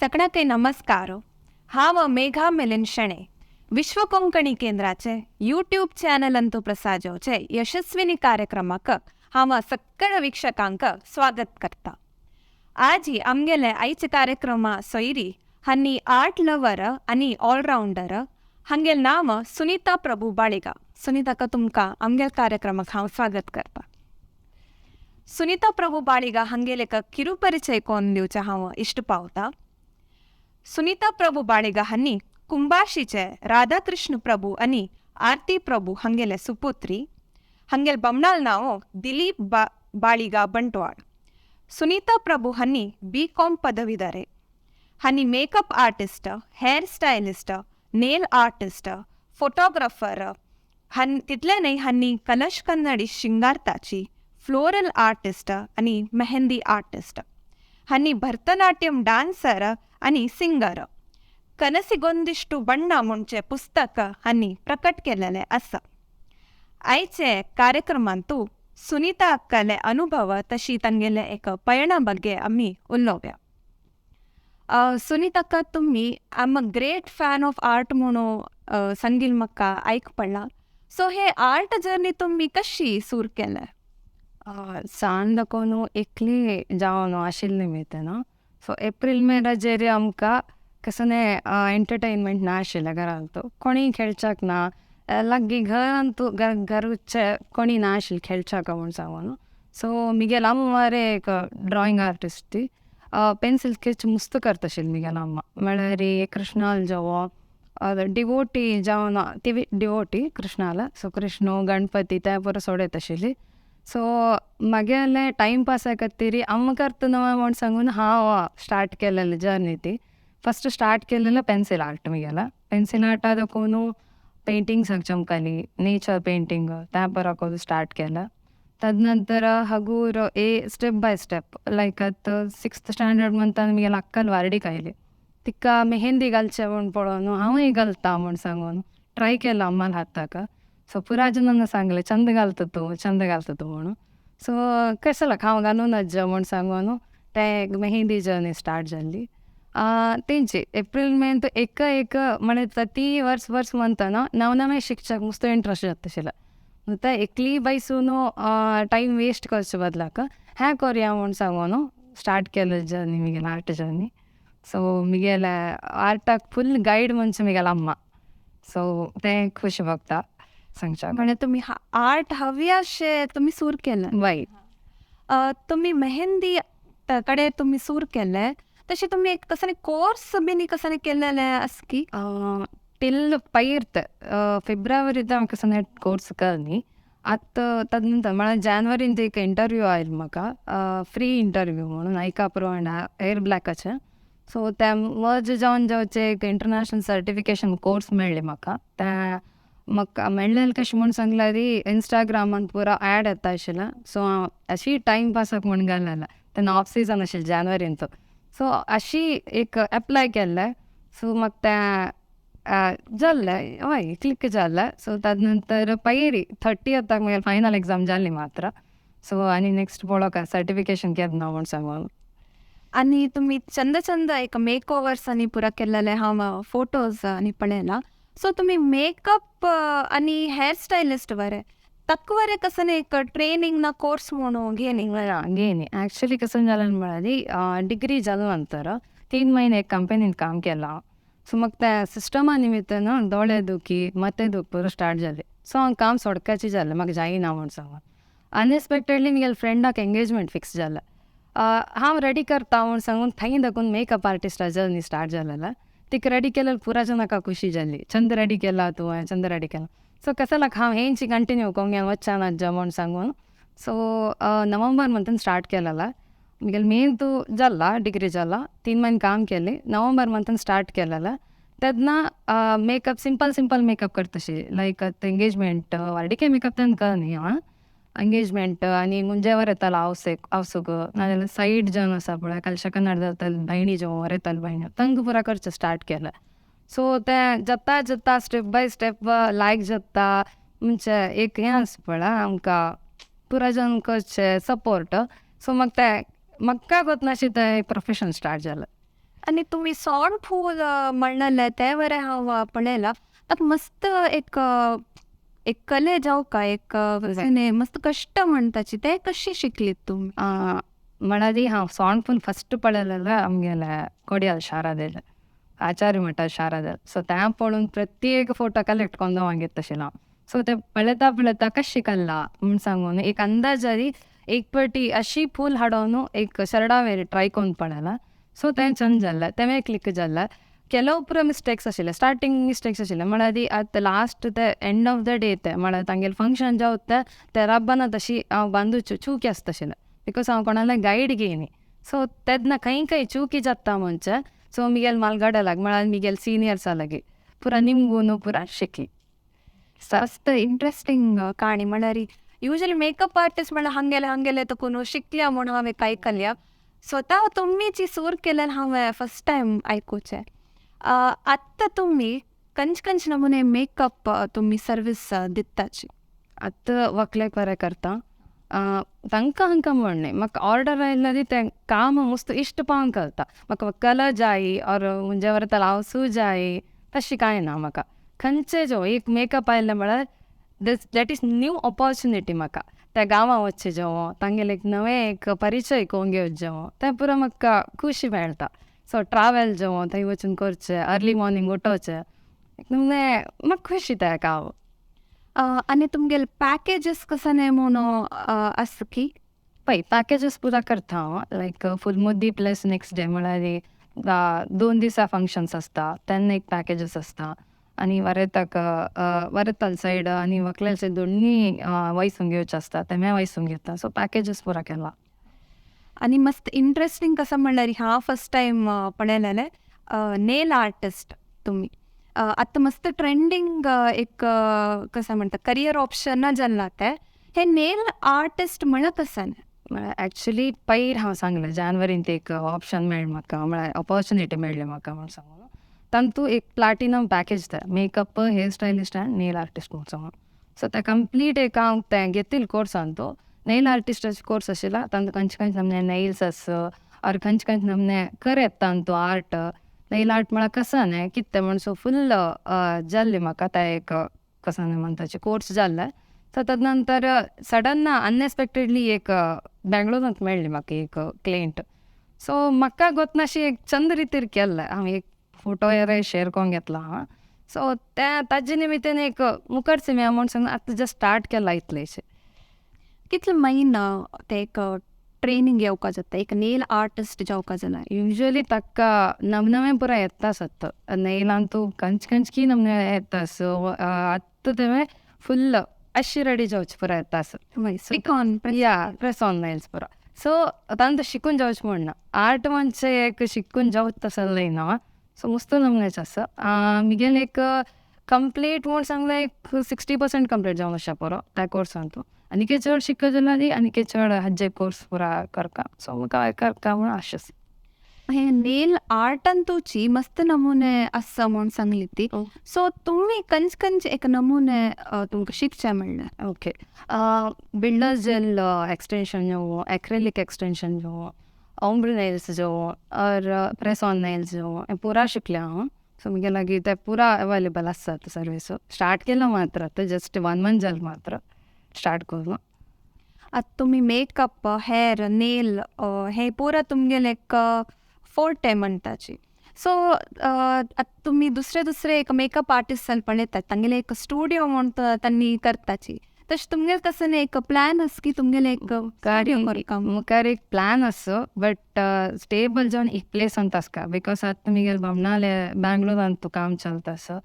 सगळ्यांकय नमस्कार. हांव मेघा मिलिंद शणै, विश्व कोंकणी केंद्राचे यूट्यूब चॅनल अंतू प्रसाजोचे यशस्विनी कार्यक्रमाक हांव सगळ्या वीक्षकांक स्वागत करता. आजी आमगेले आयचे कार्यक्रमा सोयरी हांनी आर्ट लवर आनी ऑलरावंडर, हांगेल नांव सुनीता प्रभू बाळिगा. सुनीताका, तुमकां आमगेल कार्यक्रमाक हांव स्वागत करता. सुनीता प्रभू बाळिगा हांगेले एक ಕಿರುಪರಿಚಯ कोन दिवचें हांव इश्ट पावता. सुनीता प्रभू बाळिगा हांणी कुंभाशीचे राधाकृष्ण प्रभू आनी आरती प्रभू हांगेले सुपुत्री. हांगेल बमणाल नांव दिलीप बा बाळिगा बंटवाळ. सुनीता प्रभू हांणी बी कॉम पदवीधरे. हांणी makeup artist, hair stylist, nail artist, photographer हन, तितले न्हय, हांणी कलश कन्नडी शिंगारताची, फ्लोरल आर्टिस्ट आनी मेहंदी आर्टिस्ट. हांणी भरतनाट्यम डान्सर आनी सिंगर. कनसिಗೊಂದಿಷ್ಟು ಬಣ್ಣ ಮುಂಚೆ ಪುಸ್ತಕ हांणी प्रकट केलेले आसा. आयचे कार्यक्रमांतू सुनीता अक्काले अनुभव तशी तांगेले एक पयणा ಬಗ್ಗೆ आमी उलोवया. सुनीता अक्का, तुमी I am a great fan of art म्हणून सांगील म्हाका आयक पडला. सो हे आर्ट जर्नी तुमी कशी सुरू केले? सान दाखोवन एकली जावन आशिल्ली मी तेन्ना. सो एप्रील मे रजेर आमकां कसने एंटरटेनमेंट ना आशिल्लें घरांत, कोणी खेळच्याक ना लागीं घरांत, घरूचे कोणी ना आशिल्लें खेळच्याक म्हूण सांगून. सो मिगेल अम्मा रे एक ड्रॉइंग आर्टिस्ट. ती पेन्सिल स्केच मस्त करता आशिल्ली मिगेल अम्मा. म्हळ्यार कृष्णाल जावं डिवोटी जावन, ती डिवोटी कृष्णाला, सो कृष्ण गणपती ते पुरो सोडयत आशिल्ली. सो म्हगेलें टायम पासा खातीर अम्मा करता न्हू म्हूण सांगून हांव स्टार्ट केलेलें जर्नी. ती फस्ट स्टार्ट केलेलें पेन्सिल आर्ट. मिगेलें पेन्सिल आर्टा दाखोवन पेंटिंग्स चमकाली, नेचर पेंटिंग त्या बरो स्टार्ट केलें. तदनंतर हगूर ए स्टेप बाय स्टेप, लायक आतां सिक्स्थ स्टँडर्ड म्हणटा मिगेले अक्कल वार्डीक आयली. तिका मेहंदी घालचें म्हूण पळोवन हांवूय घालता म्हूण सांगून ट्राय केलो अम्माल हाताक. सो पुरा जाणांना सांगलें, चंद घालता तूं, चंद घालता तूं म्हणून. सो कशें हांव घालून नज्ज म्हूण सांगून तें मेहंदी जर्नी स्टार्ट जाल्ली तेंची. एप्रील मेन एक एक म्हळ्यार प्रति वर्स वर्स म्हणतना नव नवें शिकच्याक मस्त इंट्रस्ट जाता आशिल्लें. आतां एकली बैसून टायम वेस्ट करचे बदलाक हें करया म्हूण सांगून स्टार्ट केलें जर्नी मिगेलें आर्ट जर्नी. सो मिगेले आर्टाक फूल गायड म्हणजे मिगेले अम्मा. सो तें खुशी भोगता सांगच्याक. म्हणजे तुम्ही आर्ट हवी अशें तुमी सूर केलें. वय. तुमी मेहंदी कडे तुमी सूर केलें, तशें तुमी एक कसले कोर्स बीन कसले केलेले आसा की? टिल पैर्त फेब्रुवारीत हांव कसो कोर्स करनी. आतां तदनंतर म्हळ्यार जानेवारींत एक इंटरव्यू आयल म्हाका, फ्री इंटरव्यू म्हणून आयका प्रो अँड एअर ब्लॅकाचें. सो ते मर्ज जावन जावचे एक इंटरनॅशनल सर्टिफिकेशन कोर्स मेळ्ळी म्हाका. ते म्हाका मेळ्ळें कशें म्हूण सांगल्यार इन्स्टाग्रामान पुरा ऍड येता आशिल्लें. सो हांव अशी टायम पासाक म्हूण घाललेलें तेन्ना, ऑफ सिजन आशिल्लें जानेवारींत. सो अशी एक एप्लाय केल्लें. सो म्हाका तें जाल्लें, हय, क्लिक जालें. सो तदनंतर पयरी थर्टीयथाक मागीर फायनल एग्जाम जाली मात्र. सो आनी नेक्स्ट पळोवंक सर्टिफिकेशन केन्ना म्हूण सांगून. आनी तुमी चंद चंद एक मेक ओवर्स आनी पुरा केल्लेले हांव फोटोज आनी पळयला. सो तुमी मेकअप आनी हेअर स्टायलिस्ट बरें तक कसं एक ट्रेनिंग ना कोर्स म्हणून घेनी? घेनी. ऍक्च्युली कसं जालें म्हळ्यार डिग्री जाले नंतर 3 महिने एक कंपनीत काम केलां. सो म्हाका त्या सिस्टमा निमित्तान दोळे दुखी, माथे दुख पुरो स्टार्ट जाले. सो हांव काम सोडकाचें जालें, म्हाका जायना म्हूण सांगून. अनएक्सपेक्टेडली म्हगेल्या फ्रेंडाक एंगेजमेंट फिक्स जालें. हांव रेडी करता म्हूण सांगून थंय दाखोवन मेकअप आर्टिस्टा जर्नी स्टार्ट जालेलें. तिका रेडी केल्यार पुरा जनाका खुशी जाली, चंद रेडी केला तुवें, चंद रेडी केला. सो कसो लायक हांव हेंची कंटिन्यू कोंग्यान वच्चा नाज्जा म्हूण सांगून. सो नोव्हेंबर मंथान स्टार्ट केलेलें. म्हगेलें मेन तूं जाला डिग्री जाला, 3 म्हयने काम केलें, नोव्हेंबर मंथान स्टार्ट केलेलें. तेन्ना मेकअप सिंपल सिंपल मेकअप करता, लायक आतां एंगेजमेंट व्हडलीक मेकअप तेन्ना करनी हांव. एंगेजमेंट आनी मुंजेवर येतालो आवसेक आवसूक, नाजाल्यार सायड जन आसा पळय, कलशा कन्नड जाताले भयणी, जो येताले भयणी, तांकां पुरा करचें स्टार्ट केलें. सो तें जाता जाता स्टेप बाय स्टेप लायक जाता, म्हणजे एक हें आसा पळय, आमकां पुरा जन करचें सपोर्ट. सो म्हाका तें म्हाका गोत नाशी तें प्रोफेशन स्टार्ट जालें. आनी तुमी सोंड फूल म्हणलेलें तें बरें हांव पळयलां. ताका मस्त एक एक कले जावका एक मस्त कश्ट म्हणटाची, ते कशी शिकलीत तुमी? म्हळ्यार हांव सोंड फूल फस्ट पळयलेलें आमगेले कोडियाल शारादेल, आचार्य मठ शारादेल. सो तें पळोवन प्रत्येक फोटो कलेक्ट कोन्न मागीर तशें हांव. सो ते पळयता पळयता कशें शिकल्ला म्हूण सांगून एक अंदाजारी एक पटी अशी फूल हाडोवन एक शर्टावेर ट्राय करून पळयला. सो तें चंद जालें, तेंवें क्लिक जालें. ಕೆಲವು ಪೂರ ಮಿಸ್ಟೇಕ್ಸ್ आशिल्ले, स्टार्टींग मिस्टेक्स आशिल्ले, म्हळ्यार आतां लास्ट ते एंड ऑफ the day ते म्हळ्यार तांगेले फंक्शन जावता ते रब्बाना तशी हांव बांदूच्यो चुकी आसता आशिल्लें, because हांव कोणाले गायड घेयनी. सो तेन्ना खंय खंय चुकी जाता म्हणचे सो मिगेल मालगाड्या लाग म्हळ्यार मिगेल सिनियर्सा लागी पुरा निमगून पुरा शिकली. मस्त इंट्रस्टिंग काणी. म्हळ्यार युजली मेकअप आर्टिस्ट म्हळ्यार हांगेले हांगेले तकून शिकल्या म्हणून हांवें आयकल्या, स्वता तुमीची सूर केल्यार हांवें फर्स्ट टायम आयकुचें. आत्तां तुमी कंच कंच नमुने मेकअप तुमी सर्वीस दिताची? आतां व्हंकलेक बरें करता, तांकां हांकां म्हण न्हय, म्हाका ऑर्डर आयल्यार तें काम मस्त इश्ट पावन करता. म्हाका कलर जाय ऑर म्हणजे वरता लावसू जाय तशें कांय ना. म्हाका खंयचे जो एक मेकअप आयलें म्हळ्यार this that is new opportunity. म्हाका त्या गांवां वचचें जेवो, तांगेले एक नवें एक परिचय करून घेवचें जेवो, तें पुरो म्हाका खुशी मेळटा. सो ट्रावेल जेवो थंय वचून करचें, अर्ली मॉर्निंग उठोवचें, एकदम म्हाका खुशी तें काम. आनी तुमगेले पॅकेजीस कसो म्हूण आसा की? पळय पॅकेजीस पुरा करता हांव, लायक फूल मुदी प्लस नेक्स्ट डे, म्हळ्यार 2 दिसा फंक्शन्स आसता तेन्ना एक पॅकेजीस आसता. आनी वरेताक वरताल सायड आनी व्हंकले सायड दोन्ही वयसून घेवचें आसता, तेमेय वयसून घेता. सो पॅकेजीस पुरा केला. आनी मस्त इंट्रस्टिंग कसो म्हणल्यार हांव फर्स्ट टायम पळयलेलें नेल आर्टिस्ट तुमी. आतां मस्त ट्रेंडींग एक कसं म्हणटा करियर ऑप्शन जाल्लां तें, हे नेल आर्टिस्ट म्हळ्यार कसं? म्हळ्यार एक्चुली पयर हांव सांगलें जानेवारींत एक ऑप्शन मेळ्ळें म्हाका, म्हळ्यार ऑपॉर्चुनिटी मेळ्ळी म्हाका म्हूण सांगून. तांतू एक प्लाटिनम पॅकेज तें, makeup, hair stylist and nail artist म्हूण सांगून. सो तें कंप्लीट एक हांव तें घेतिल्लें कोर्सान तो नेल आर्टिस्टाचो कोर्स आशिल्लो. तांतू खंयचे खंयचे नमने नेल्स आस ऑर खंयचे खंयचे नमने कर येता तांतू आर्ट, नेल आर्ट म्हळ्यार कसं न्हय कितें म्हूण. सो फूल जाल्लें म्हाका तें एक कसं न्हय म्हणटाचे कोर्स जाल्लें. सो तद नंतर सडन अनएक्सपेक्टेडली एक बेंगळुरांत मेळ्ळी म्हाका एक क्लेंट. सो म्हाका गोतनाशी एक चंद रितीर केल्लें हांव, एक फोटो येरे शेयर करून घेतला हांव. सो तें ताजे निमित्तान एक मुखार मेळ म्हूण सांगून आतां जस्ट स्टार्ट केला इतलेंशें. कितले म्हयनो ते एक ट्रेनिंग घेवपा जाता एक नेल आर्टिस्ट जावपा जाल्यार? युजली ताका नवनवें पुरा येता सत्त नेलांतू खंयचे खंयचे की नमने येता. सो आतां तेवें फुल्ल अशी रेडी जावचें पुरा येता. या प्रेस ऑन नेल्स पुरा. सो तांकां शिकून जावचें म्हूण ना, आर्ट म्हणजे एक शिकून जावच तसलें ना. सो मस्त नमनेचें आसा. मिगेले एक कंप्लीट म्हूण सांगलें एक 60% कंप्लीट जावन आसा पुरो त्या कोर्सान. तूं आनीक चड शिकत जाल्यार आनीक चड हाजे कोर्स पुरा करता. सो म्हाका करता म्हूण आशा आसा. हे नेल आर्टांतूची मस्त नमुने आसा म्हूण सांगली ती, सो तुमी खंयचे खंयचे एक नमुने तुमकां शिकचें म्हणलें? ओके, बिल्डर्स जेल एक्सटेंशन जावं, एक्रेलिक एक्सटेंशन जावं, ओम्ब्रे नेल्स जावं ऑर प्रेस ऑन नेल्स जावं, हें पुरा शिकलें हांव. सो मुगे लागीं ते पुरा अवेलेबल आसा सर्वीस. स्टार्ट केला मात्र आतां जस्ट 1 मंथ जालें मात्र स्टार्ट करून. आतां तुमी मेकअप, हेर, नेल हे पुरा तुमगेलें एक फोर्टे म्हणटाची. सो आतां तुमी दुसरे दुसरे एक मेकअप आर्टिस्ट पळयतात तांगेले एक स्टुडियो म्हूण तांणी करताची, तशें तुमगेलें कसं एक प्लॅन आसा की तुमगेलें एक मुखार एक प्लॅन आसा, बट स्टेबल जावन एक प्लेस अंत आसका, because आतां मुगेले बामणाले बेंगलोरांत काम चलता आसा.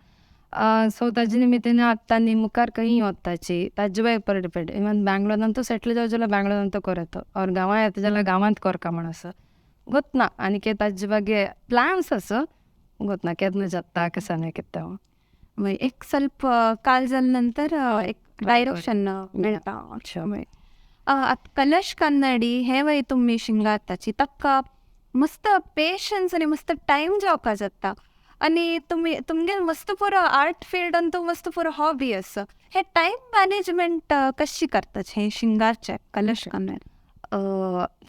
सो ताजे निमित्तान आतां आनी मुखार खंय वताची ताजे वयर डिपेंड. इवन बेंगलोरांत सेटल जावं जाल्यार बेंगलोरांत करता, ऑर गांवां येता जाल्यार गांवांत करता म्हूण आसा. गोतना आनी ताजे बागे प्लॅन्स आसा, गोतना केन्ना जाता कसं न्हय कितें. एक ಸ್ವಲ್ಪ काल जाल्या नंतर एक डायरेक्शन मेळटा. आतां कलश कन्नडी हे वय तुमी शिंगारताची, ताका मस्त पेशन्स आनी मस्त टायम जावपा जाता. आनी तुमी तुमगेले मस्त पुरो आर्ट फिल्डान तूं मस्त पुरो हॉबी आसा, हे टायम मॅनेजमेंट कशी करताचे हे शिंगारचे कलश कन्नडी?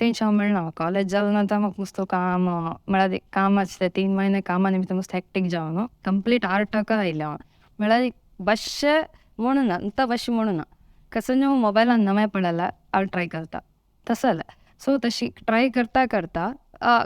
तेंच हांव मेळना कॉलेज जालें नंतर म्हाका मुस्तो काम म्हळ्यार कामाचे ते 3 म्हयने कामा निमित्त मस्त हेक्टीक जावन कंप्लीट आर्टाक आयलें हांव. म्हळ्यार बश्शे म्हणून ना, अंत बश्शे म्हणून ना, कसं मोबायलान नवें पडला हांव ट्राय करता तसं जालें. सो तशी ट्राय करता करता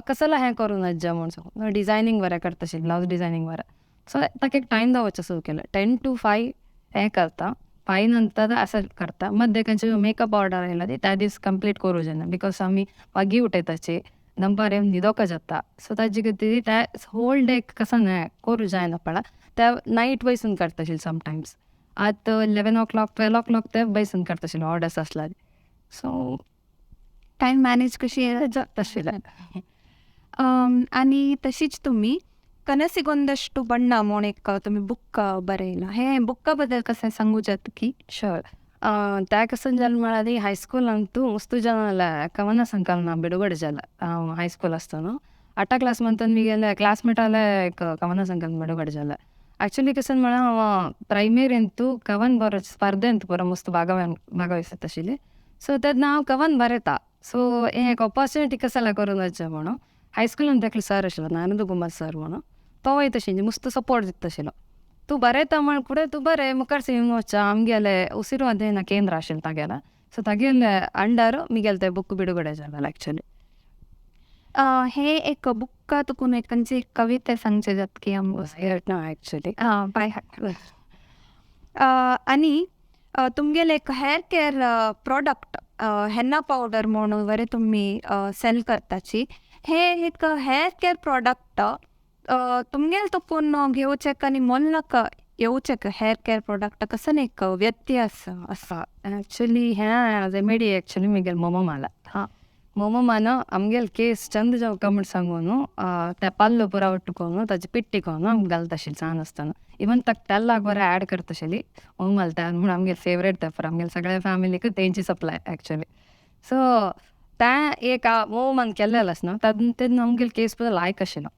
कसला हें करूं नज्जा म्हूण सांगू डिझायनींग बरें करता तशें ब्लावज डिझायनींग बरें. सो ताका एक टायम दवरचो सुरू केलो, 10 to 5 हें करता, 5 नंतर असं करता. मध्ये खंयचे मेकअप ऑर्डर आयला ती त्या दीस कंप्लीट करूं जायना, because आमी मागीर उठयताची, दनपार येवन न्हिदोंक जाता. सो ताजे खातीर त्या होल डे कसं न्हय करूं जायना पडा, त्या नायट बैसून करता आशिल्लें समटायम्स. आतां 11 o'clock, 12 o'clock ते बैसून करता आशिल्लें ऑर्डर्स आसल्यार. सो टायम मॅनेज कशी? तशें जालें. आनी तशीच तुमी कनसिಗೊಂದಷ್ಟು ಬಣ್ಣ म्हूण एक तुमी बुक बरयला. हे बुक्का बद्दल कशें सांगू जाता की? शुअर. त्या कसं जालें म्हळ्यार हायस्कुलांतू मुस्तू जनाला कवना संकलನ ಬಿಡುಗಡೆ जालें. हांव हायस्कूल आसतना आठा क्लास मंतन मिगेले क्लासमेटाले एक कवನ ಸಂಕಲನ ಬಿಡುಗಡೆ जालें. ಆ್ಯಕ್ಚುಲಿ कसं म्हळ्यार हांव प्रायमेरींतू कवन बरो स्पर्धेंत पुरो मस्त भागवहिसत आशिल्लें. सो तेन्ना हांव कवन बरयता, सो हें एक ऑपॉर्चुनिटी कसला करून वचचें म्हणून हायस्कुलान धाकलो सर आशिल्लो, नानंद कुमार सर म्हणून. तो वयता आशिल्लो, मस्त सपोर्ट दिता आशिल्लो. तूं बरयता म्हण फुडें तूं बरें मुखार येवन वच. आमगेले उसिरू अध्ययನ ಕೇಂದ್ರ आशिल्लें तागेलें. सो तागेले अंडर मिगेले ते बुक बिಡುಗಡೆ जालें एक्चुअली. हे एक बुक्का तुकून एक खंयची कविता सांगचे जाता की आमकां? ना एक्चुअली. By heart. आनी तुमगेले एक hair care product henna powder म्हणून बरें तुमी सेल करताची. हे एक हेअर केअर प्रोडक्ट तुमगेले तुकून घेवचें आनी मोल्लाक येवचें हेअर केअर प्रोडक्ट कसो एक व्यत्यास आसा? ಆ್ಯಕ್ಚುಲಿ हें रेमेडी ಆ್ಯಕ್ಚುಲಿ मिगेल मोमो माला. हां, मोमो मान आमगेले केस चंद जावका म्हण सांगून ते पाल्लो पुरा उट्टकोन ताजे पिट्टी कोन्न आमकां घालता आशिल्ली सान आसतना. इवन ताका तेलाक बरें ऍड करता आशिल्ली मोमो घालता म्हूण. आमगेले फेवरेट ते पुरा, आमगेले सगळ्या फॅमिलीक तेंची सप्लाय एक्चुअली. सो तें एक मोमान केल्लें आसना तेन्ना आमगेले केस पुरा लायक आशिल्लो.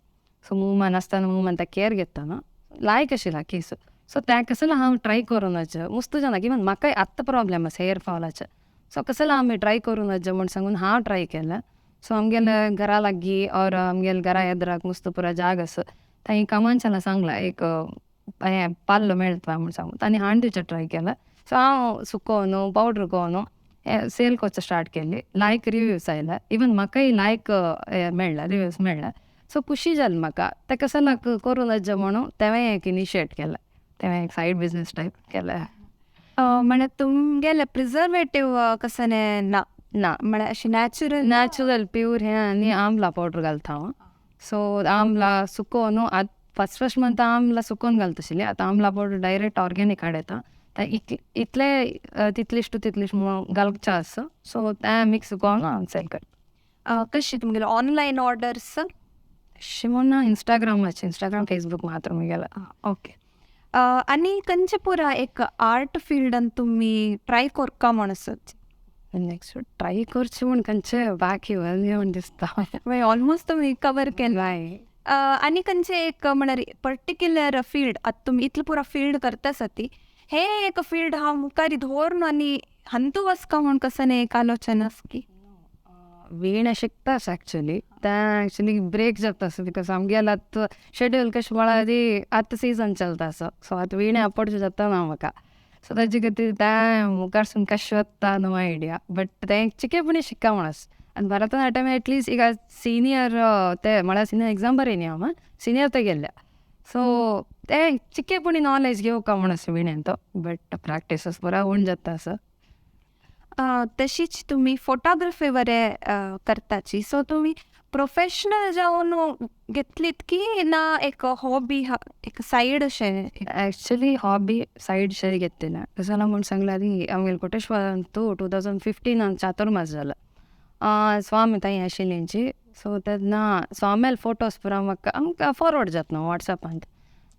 सो मोमान आसतना मोमान ते केअर घेतना लायक आशिल्लो केस. सो तें कसलो हांव ट्राय करून मुस्त जाणां इवन म्हाकाय आत्तां प्रॉब्लेम आसा हेअर फॉलाचे. सो कसलो आमी ट्राय करून वचचें म्हूण सांगून हांव ट्राय केलें. सो आमगेले घरा लागीं ऑर आमगेले घरा एदराक मुस्त पुरा जाग आसा, थंय कामांच्यान सांगलां एक हें पाल्लो मेळटा म्हूण सांगून, तांणी हाडून दिवचें ट्राय केलें. सो हांव सुकोवन पावडर कोन्न सेल करचें स्टार्ट केली. लायक रिव्यूज आयले, इवन म्हाकाय लायक मेळ्ळें, रिव्यूज मेळ्ळें. सो खुशी जाली म्हाका. तें कसो करून वचचें म्हणून तेंवें एक इनिशिएट केलें, तेंवें एक सायड बिजनेस टायप केलें. म्हळ्यार तुमगेले प्रिजर्वेटीव कसलें ना? ना. म्हळ्यार अशें नॅचरल? नॅचरल प्यूर हें. आनी आमला पावडर घालता हांव. सो आमला सुकोवन आतां फर्स्ट फर्स्ट म्हणटा आमला सुकोवन घालता आशिल्ली, आतां आमला पावडर डायरेक्ट ऑर्गेनीक हाडयता. तें इतले तितलिश्ट तितलिश्ट घालचें आसा. सो तें मिक्स करून हांव सेल करता. कशी तुमगेले ऑनलायन ऑर्डर्स? तशें म्हूण इन्स्टाग्रामाचेर, इन्स्टाग्राम फेसबूक मात्र म्हगेलें. ओके. आनी खंयचे पुरा एक आर्ट फिल्डान तुमी ट्राय करका म्हण आसत? नेक्स्ट ट्राय करचें म्हूण खंयचे बाकी उरलें म्हूण दिसता. मागीर ऑलमोस्ट तुमी कवर केलां. आनी खंयचे एक म्हळ्यार पर्टिक्युलर फिल्ड, आतां तुमी इतलें पुरो फिल्ड करता आसा ती, हे एक फिल्ड हांव मुखार दवरून आनी हातूंत वचका म्हूण कसो एक आलोचना आसा की? वीणा शिकतास एक्चुअली. तें एक्चुअली ब्रेक जाता आसा, because आमगेलें आतां शेड्यूल कशें म्हळ्यार आतां सिजन चलता आसा. सो आतां वीणा पडशें जाता ना म्हाका. सो ताजे खातीर तें मुखारसून कशें वता नो आयडिया, बट तें चिकेपणी शिक्का म्हण आसा. आनी भरतनाट्यम एटलिस्ट एक सिनियर ते म्हळ्यार सिनियर एग्जाम बरयनी हांव, सिनियर ते गेल्ल्या. सो तें चिकेपणी नॉलेज घेवका म्हण आसा विणेन तो, बट प्रॅक्टिसस पुरा उण जाता आसा. तशीच तुमी फोटोग्राफी बरें करताची. सो तुमी प्रोफेशनल जावन घेतलीत की ना एक हॉबी, एक सायड अशें? एक्चुअली हॉबी सायड शें घेतलें. कशें म्हूण सांगल्यार आमगेले कोटेश्वरांतू 2015 चातुर्मास जाला, स्वामी थंय आशिल्ली. सो तेन्ना स्वाम्याले फोटोज पुरा म्हाका आमकां फॉरवर्ड जाता न्हू वॉट्सएपांत.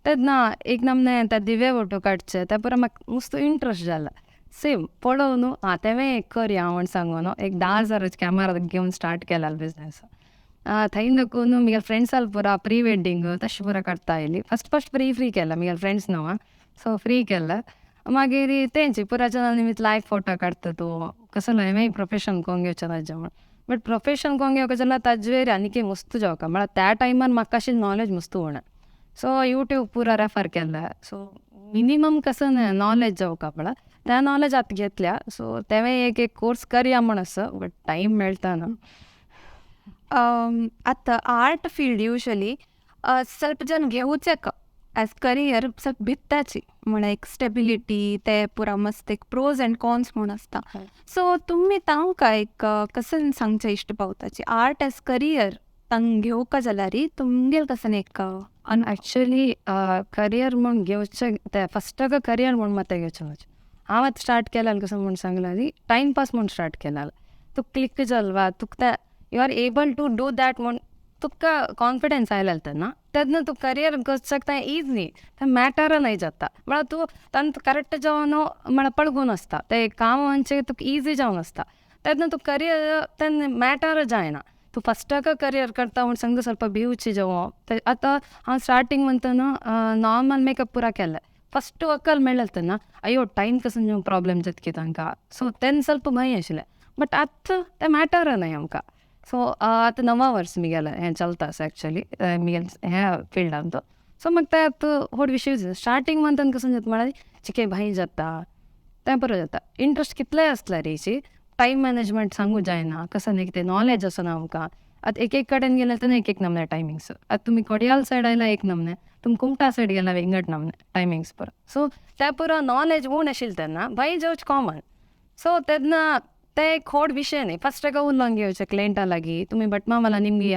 तेन्ना एक नमने ते दिवे फोटो काडचे ते पुरा म्हाका मस्त इंट्रस्ट जाला. सेम पळोवन न्हू आं तेंवें एक करया म्हूण सांगून एक 10,000 कॅमेरा घेवन स्टार्ट केला बिजनेस. थंय दाखोवन म्हगे फ्रेंड्साल पुरा प्री वेडिंग तशें पुरा काडटा आयली. फर्स्ट फर्स्ट फ्री फ्री केला म्हगे फ्रेंड्स न्हू, सो फ्री केला. मागीर तेंच पुरा जनांनी लायक फोटो काडटा तूं. कसो हांवें प्रोफेशन कोंग घेवचें ताजें म्हण, बट प्रोफेशन कोंग घेवका जाल्यार ताजेर आनीक मस्त जावका म्हळ्यार त्या टायमार म्हाका अशी नॉलेज मस्त उणें. सो यूट्यूब पुरा रेफर केलें, सो मिनिमम कसं नॉलेज जावका म्हळ्यार त्या नॉलेज आतां घेतल्या. सो तेवें एक एक कोर्स करया म्हण आसा, बट टायम मेळटा ना. आतां आर्ट फील्ड युजली ಸ್ವಲ್ಪ जन घेवचेक एज करियर ಸ್ವಲ್ಪ भित्ताची, म्हळ्यार एक स्टेबिलिटी ते पुरा मस्त एक प्रोज अँड कॉन्स म्हूण आसता. सो तुमी तांकां एक कसन सांगचें इश्ट पावताची आर्ट एज करियर तांकां घेवका जाल्यार तुमगेल कसन एक ॲक्च्युली करियर म्हूण घेवचें तें फस्टाक करियर म्हूण मात घेवचें न्हू. हांव आतां स्टार्ट केल्याल कसो म्हूण सांगलां, टायमपास म्हूण स्टार्ट केलाल. तुका क्लिक जालवा तुका तें you are able to do that म्हूण तुका कॉन्फिडन्स आयलें तेन्ना तेन्ना तूं करियर करचाक तें इजली तें मॅटर न्हय जाता. म्हळ्यार तूं तांकां करेक्ट जावन म्हळ्यार पळगून आसता तें काम म्हणजे तुका इजी जावन आसता तेन्ना तूं करियर तेन्ना मॅटर जायना. तूं फस्टाक करियर करता म्हूण सांगता ಸ್ವಲ್ಪ भिवची जावं. आतां हांव स्टार्टींग म्हणतना नॉर्मल मेकअप पुरा केलें, फस्ट वकल मेळ्ळें तेन्ना अय्यो टायम कसो प्रॉब्लेम जाता की तांकां, सो तेन्ना ಸ್ವಲ್ಪ भंय आशिल्लें. बट आतां तें मॅटर न्हय आमकां. सो आतां 9 वर्स मिगेलें हें चलता आसा एक्चुअली मिगेलें ह्या फिल्डान तो. सो म्हाका तें आतां व्हड विशय स्टार्टींग म्हणतना कसो जाता म्हळ्यार चिके भंय जाता तें बरो जाता. इंट्रस्ट कितलेय आसल्यार हेची टायम मॅनेजमेंट सांगू जायना, कसो न्ही कितें नॉलेज आसना आमकां. आतां एक एक कडेन गेल्यार तेन्ना एक एक नमने टायमिंग्स. आतां तुमी कोडियाल सायड आयल्यार एक नमने, तुमी कुमटा सायड गेल्यार विंगड नमने टायमिंग्स पुरो. सो तें पुरो नॉलेज उण आशिल्लें तेन्ना भंय जावचें कॉमन. सो तेन्ना ते एक व्हड विशय न्ही. फस्ट एका उलोवंक घेवचें क्लायंटा लागीं तुमी भटमामाला निमगी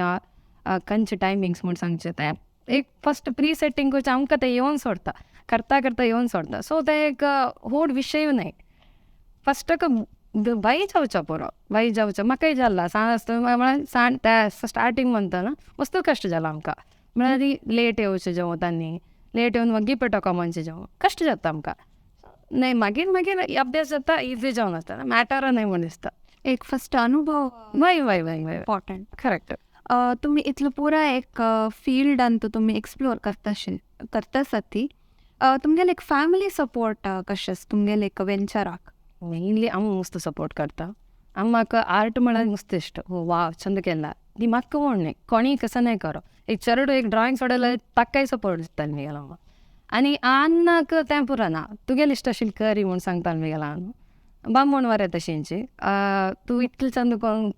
खंयचे टायमिंग्स म्हूण सांगचें तें एक फस्ट प्री सेटींग करचें आमकां तें येवन सोडता करता करता येवन सोडता. सो तें एक व्हड विशय न्हय. फस्ट भंय जावचो पुरो, भंय जावचो म्हाकाय जाला सांज आसतना म्हळ्यार सांज त्या स्टार्टींग म्हणतना मस्त कश्ट जाला आमकां. म्हळ्यार लेट येवचें जेवण तांणी लेट येवन वग्गी पेटोवका म्हणचें जेवण कश्ट जाता आमकां. न्हय मागीर मागीर अभ्यास जाता इजी जावन आसता मॅटर न्हय म्हूण दिसता. एक फस्ट अनुभव वय वय वय वय इम्पॉर्टंट करेक्ट. तुमी इतलो पुरा एक फिल्डान तुमी एक्सप्लोर करता ती तुमगेले एक फॅमिली सपोर्ट कशें आसा तुमगेले एक वेंचराक? मेनली अम्मा मस्त सपोर्ट करता. अम्माक आर्ट म्हळ्यार मस्त इश्ट, हो वा चंद केला ती म्हाका म्हूण न्हय कोणीय कसो न्हय करो एक चेडो एक ड्रॉइंग सोडयल्यार ताकाय सपोर्ट दिताली म्हगेलो अम्मा. आनी अन्नाक तें पुरो ना तुगेलें इश्ट आशिल्लें करी म्हूण सांगतालें म्हगेलें अन्न बामण वरे तशेंची तूं इतलें चंद करून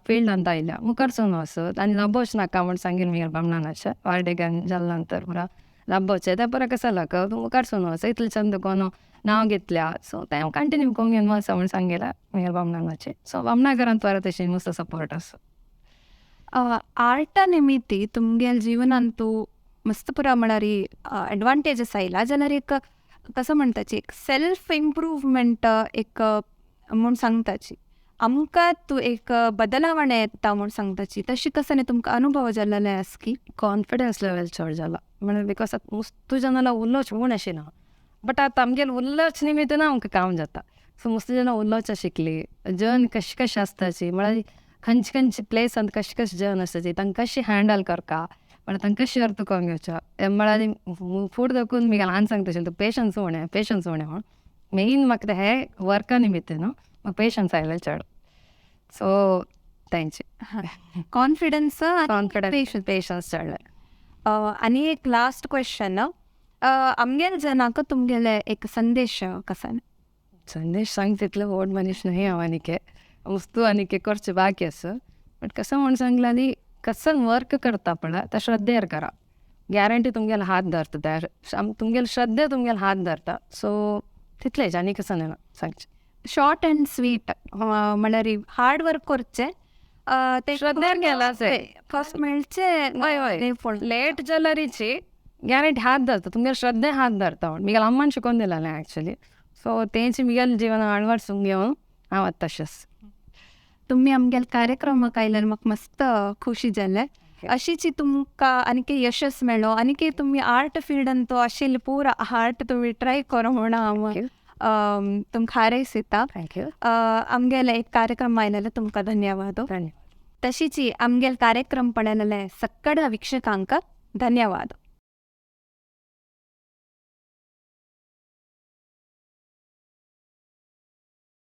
फिल्डांत आयल्या मुखार सरून वचत आनी राबोवचें नाका म्हूण सांगिल्लें म्हगेल्या बामणान अशें वार्डेगान जाल्या नंतर पुरा राबोवचें तें पुरा कसो लाग तूं मुखार सरून वच इतलें चंद करून नांव घेतल्या सो तें हांव कंटिन्यू करूंक घेवन वच म्हूण सांगिल्लें म्हगेल्या बामणानाचें. सो बामणा घरांत बरें तशें मस्त सपोर्ट आसा. आर्टा निमित्ती तुमगेल्या जिवनांत मस्त पुरा म्हळ्यार एडवांटेजस आयला जाल्यार एक कसो म्हणटाची एक सेल्फ इम्प्रूवमेंट एक म्हूण सांगताची आमकां तूं एक बदलावण येता म्हूण सांगताची तशी कसो न्ही तुमकां अनुभव जाल्ले आसा की कॉन्फिडन्स लेवल चड जाला म्हळ्यार because आतां मस्त जाणां उलोवचें म्हूण आशिल्लें बट आतां आमगेलें उलोवचें निमित्तान आमकां काम जाता. सो मस्त जाणां उलोवचें शिकली जन कशें कशें आसताची म्हळ्यार खंयचे खंयचे प्लेसान कशें कशें जन आसताची तांकां कशें हँडल करका म्हळ्यार तांकां कशें अर्थ करून घेवचें म्हळ्यार फूड दाखोवन म्हगेलें ल्हान सांगता तशें पेशन्स उणें पेशन्स उणें म्हूण मेन म्हाका तें हें वर्का निमित्त न्हू म्हाका पेशन्स आयले चड. सो तेंचें कॉन्फिडन्स कॉन्फिडन्स पेशन्स चडलें. आनी एक लास्ट क्वेश्चन, आमगेले जनाक तुमगेले एक संदेश कसो? संदेश सांग तितलो व्हड मनीस न्हय हांव आनीक वस्तू आनीक करचें बाकी आसा बट कसो म्हूण सांगलां न्ही कसो वर्क करता पळय तें श्रद्धेर करा, गॅरंटी तुमगेलो हात धरता त्या तुमगेले श्रद्धे तुमगेलो हात धरता. सो तितलेंच आनी कसो न्हय सांगचें. शॉर्ट अँड स्वीट म्हळ्यार हार्ड वर्क करचें तें श्रद्धेर केलां फर्स्ट मेळचें. हय हय लेट जाल्यारीची गॅरंटी हात धरता तुमगेले श्रद्धे हात धरता म्हूण म्हगेल्या अम्मान शिकोवन दिलेलें एक्चुअली. सो तेंच म्हगेल्या जिवनान अळवडसून घेवन हांव आतां तशेंच. तुमी आमगेले कार्यक्रमाक आयल्यार म्हाका मस्त खुशी जालें. अशीच तुमकां आनीक यशस मेळो आनीक तुमी आर्ट फिल्डान तो आशिल्लें पुरा आर्ट तुमी ट्राय करो म्हूण हांव तुमकां हारयस. Thank you. आमगेले एक कार्यक्रम आयलेले तुमकां धन्यवाद. धन्यवाद. तशीच आमगेले कार्यक्रम पळयलेले सगळ्या वीक्षकांक धन्यवाद.